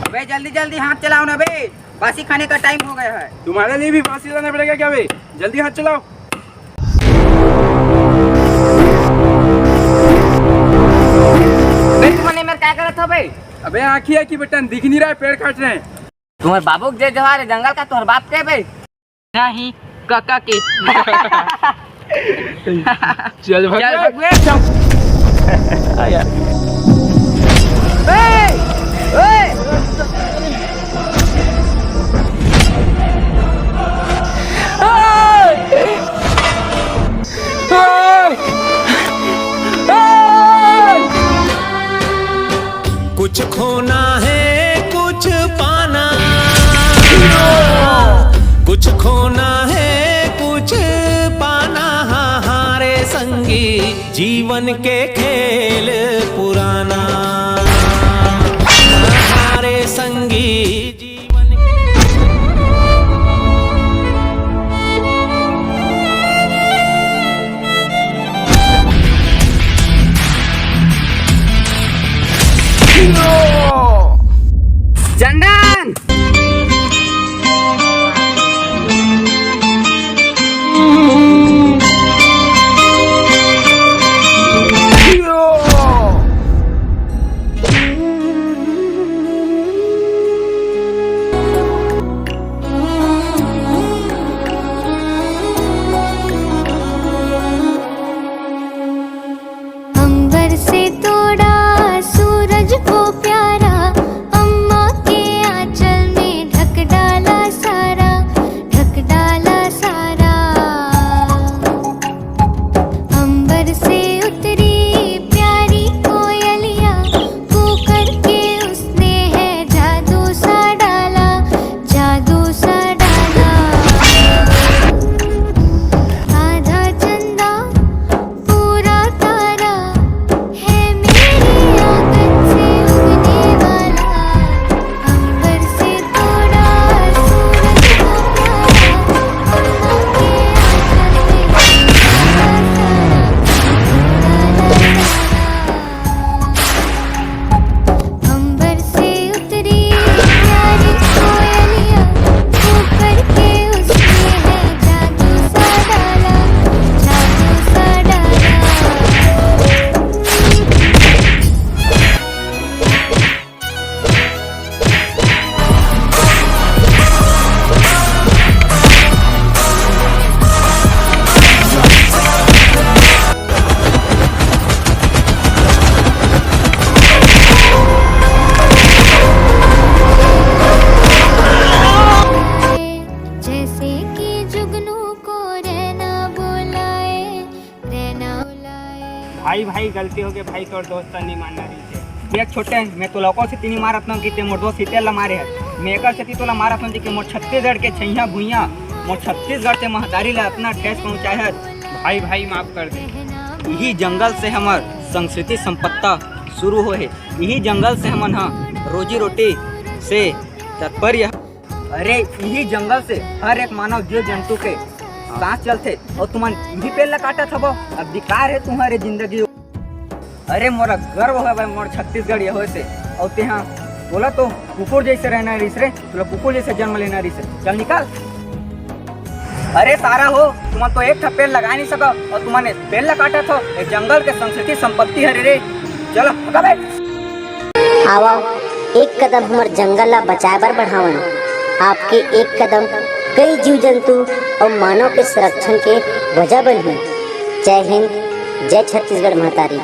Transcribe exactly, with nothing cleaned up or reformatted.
बे, जल्दी जल्दी हाथ चलाओ ना बे, बासी खाने का टाइम हो गया है। तुम्हारे लिए भी बासी लाना पड़ेगा क्या बे? जल्दी हाथ चलाओ। बे, तुमने मेरे क्या करत हो बे? अबे, आँखी आँखी बटन दिख नहीं रहा है, पेड़ काट रहे हैं। तुम्हारे बाबू के जय जोहार है, जंगल का तुम्हारे बाप के बे? नहीं, काका के। चल भाग। चल भाग बे। आ यार। ए! ए! कुछ खोना है, कुछ पाना, कुछ खोना है, कुछ पाना। हाँ, हाँ रे संगी, जीवन के खेल पुराना। हाँ, हाँ रे संगी, जीवन चंदन। अंबर से तोड़ा सूरज को प्यारा, अम्मा के आंचल में ढक डाला सारा, ढक डाला सारा। अंबर से उतरी प्यारी कोयलिया, कू करके उसने है जादू सा डाला, जादू सा डाला। आधा चंदा पूरा तारा है मेरे आंगन से उगने वाला। अंबर से तोड़ा सूरज को प्यारा, अम्मा के आंचल में ढक डाला सारा, ढक डाला सारा। अंबर से उतरी प्यारी कोयलिया, कू करके उसने है जादू सा डाला, जादू सा डाला। जैसे कि जुगनू को रहना बुलाए, रहना बुलाए। भाई, भाई, गलती हो गई भाई, तोर दोस्त नहीं मानना रही थे। देख छोटे, मैं तो लौको से तीनी मारत नों कि ते मोर दोस्त हितेल ला मारे है। मैं एकर सेती तोला मारत नों कि मोर छत्तीसगढ़ के छैया भुइया, मोर छत्तीसगढ़ के महतारी ला इतना ठेस पहुँचाए है। भाई, भाई, माफ कर दे। यही जंगल से हमर संस्कृति संपत्ता शुरू होए हे। यही जंगल से हमन ह रोजी रोटी से तात्पर्य। अरे, यही जंगल से हर एक मानव जीव जंतु के सांस चलथे, अउ तुमन यही पेड़ ला काटत हवो। अब बेकार हे तुम्हारे जिंदगी। अरे, मोला गर्व होय भाई, मोर छत्तीसगढ़िया होय से। अउ तेहा, तोला तो कुकुर जैसे रहना रहिस रे, तोला कुकुर जैसे जन्म लेना रहिस। चल निकल। अरे सारा हो, तुमन तो एक ठा पेड़ लगा नहीं सको अउ तुमन पेड़ ला काटत हो। ये जंगल के संस्कृति संपत्ति हरे रे। चलो, हगा बे। आवा, एक कदम हमर जंगल ला बचाए बर बढ़ावन। आपके एक कदम कई जीव जंतु अउ मानव के संरक्षण के वजह बनही। जय हिंद, जय छत्तीसगढ़ महतारी।